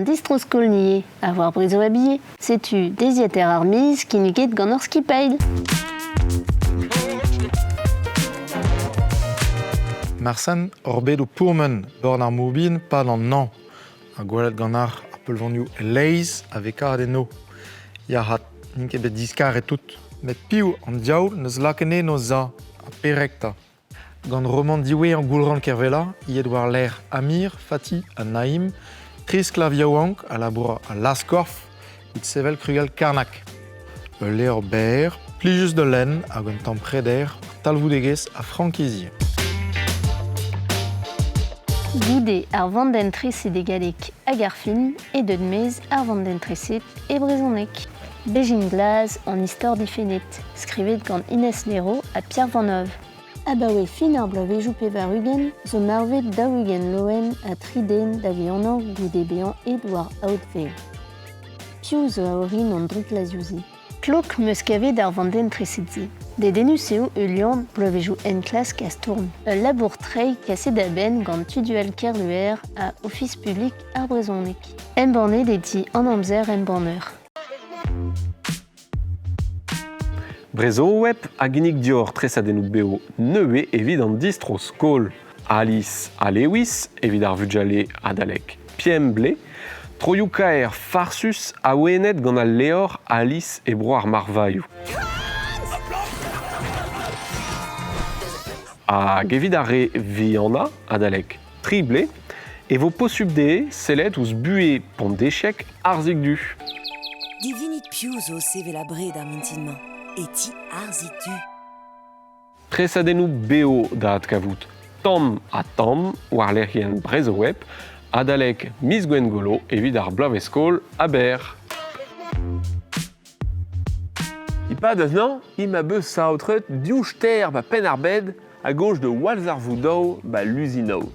distro-skol ivez, ha war Brezhoweb Setu deiziataer ar miz kinniget gant hor skipailh. Marsen oc'h bet o pourmen bord ar mor-bihan 'pad an hañv ha gwelet ganeoc'h ar peulvanioù e-leizh a vez kavet eno. Ya 'vat, n'int ket bet diskaret tout. Met piv an diaoul 'neus lakaet anezhe en o za ha perak 'ta? Gant romant diwezhañ Goulc'han Kervella, aet war-lerc'h Amir, Fatih ha Naïm, tri sklav yaouank a laboura a-lazh-korf evit sevel krugell Karnak. Ul levr berr, plijus da lenn hag un tamm preder war talvoudegezh ha frankiz ivez. Goude ar vandenn treset e galleg hag ar film e deut maez ar vandenn treset e brezhoneg. Bezhin glas, an istor difennet, skrivet gant Inès Léraud ha Pierre Van Hove. Abaoe fin ar bloavezhioù 80 zo marvet 40 loen ha tri den da vihanañ goude bezañ aet war aod vev. Piv zo a orin an drouklazioù-se? Klok 'm eus kavet ar vandenn treset-se. Dedennus eo heuliañ bloavezhioù enklask ha stourm. Ul labour treiñ kaset da benn gant Tudual Kerluer ha Ofis publik ar brezhoneg. Embannet e ti An Amzer Embanner. Brezhoweb a ginnig deoc'h tresadennoù-bev nevez evit an distro-skol. Alice ha Lewis evit ar vugale adalek Piemble, troioù-kaer farsus awenet gant al levr Alice e bro ar marvailhoù. Hag evit ar re vihanañ adalek tri bloaz e vo posupl dezhe sellet ouzh buhez pondechek Arzhig Du. Divinit piv zo o sevel abred ar mintin-mañ e ti Arzhig Du. Tresadennoù bev da adkavout tamm ha tamm war lec'hienn Brezhoweb adalek miz Gwengolo evit ar bloavezh-skol aber. E-pad un hañv emañ bet saotret div stêr 'ba Penn-ar-Bed a-gozh da wallzarvoudoù 'ba Luzinoù.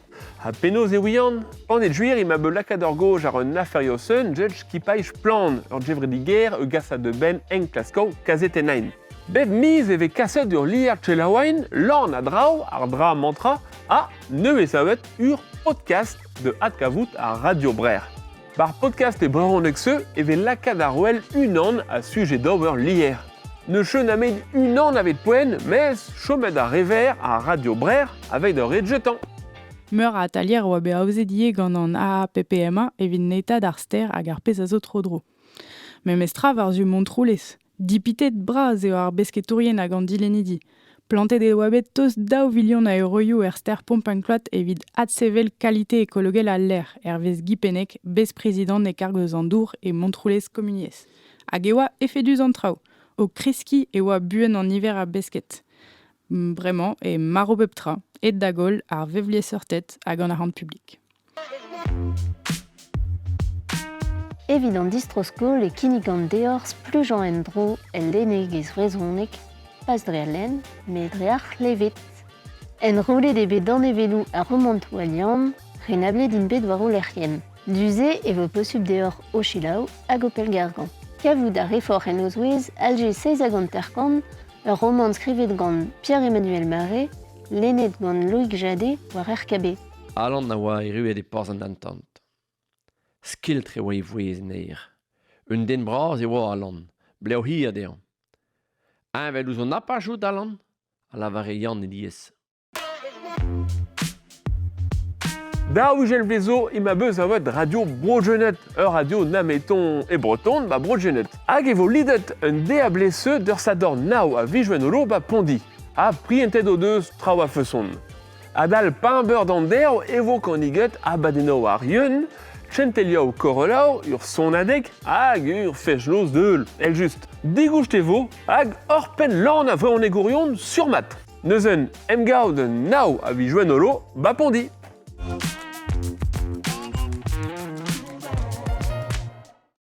Ha penaos e ouian? Panetgwir emañ bet lakaet ur gaoz àr un aferioù-seun get skipailh Splann, ur gevredigezh e gasa da benn enklaskoù kazetennain. Bep miz e vez kaset ur lizher kelaouenn lan a draoù àr dra-mañ-tra ha nevez savet ur podcast de adkavout ar Radio Brec'h. Bar podcast e brezhoneg-se e vez lakaat ar wel unan a sujet d'ober lizher. Ne cheu nemet unan a vet poent, mes chomet ar rever ar Radio Brec'h aveit ur ret jetañ. Meur a atalier a oa bet aozet ivez gant an AAPPMA evit netaat ar stêr hag ar pezh a zo tro-dro. Memestra war-zu Montroulez. Dipitet bras eo ar besketourien hag an dilennidi. Plantet e oa bet tost daou vilion a euroioù er stêr Pompencloat evit adsevel kalite ekologel al lec'h, hervez Guy Pennec, besprezidant e karg eus an dour e Montroulez Kumuniezh. Hag e oa efedus an traoù. O kreskiñ e oa buan an niver a besked. Bremañ eo marv pep tra, aet da goll ar vevliesseurted hag an arc'hant publik. Evit an distro-skol e kinnigan deoc'h splujañ en-dro el lennegezh vrezhonek, pas dre al lenn, met dre ar c'hleved. Enrollet eo bet danevelloù ar romantoù a liamm, renablet int bet war o lec'hienn. Du-se e vo posupl deoc'h o selaou hag o pellgargañ. Kavout a refoc'h en o zouez Alje 57, ur romant skrivet gant Pierre-Emmanuel Marais, lennet gant Loïc Jadé war RKB. Alan a oa erruet e porzh an Entent. Skiltr e oa e vouezh en aer. Un den bras e oa Alan, blev hir dezhañ. Heñvel ouzh an apach out, Alan ? a lavare Yann alies. Da ugent vloaz zo emañ beuz avat radio Bro-Genet, ur radio nameton e breton ba Bro-Genet. Hag e vo lidet un deiz-ha-bloaz d'ur sadorn nav a viz Gwengolo ba Pondi. Ha prientet o deus traoù a-feson. Adal pemp eur d'an derv e vo kanniget abadennoù ar Yun, kentelioù korollañ, ur sonadeg hag ur fest-noz deul, evel-just. Digoust e vo hag oc'hpenn lan a vrezhonegourion sur-mat. Neuze emgav da nav a viz Gwengolo 'ba Pondi.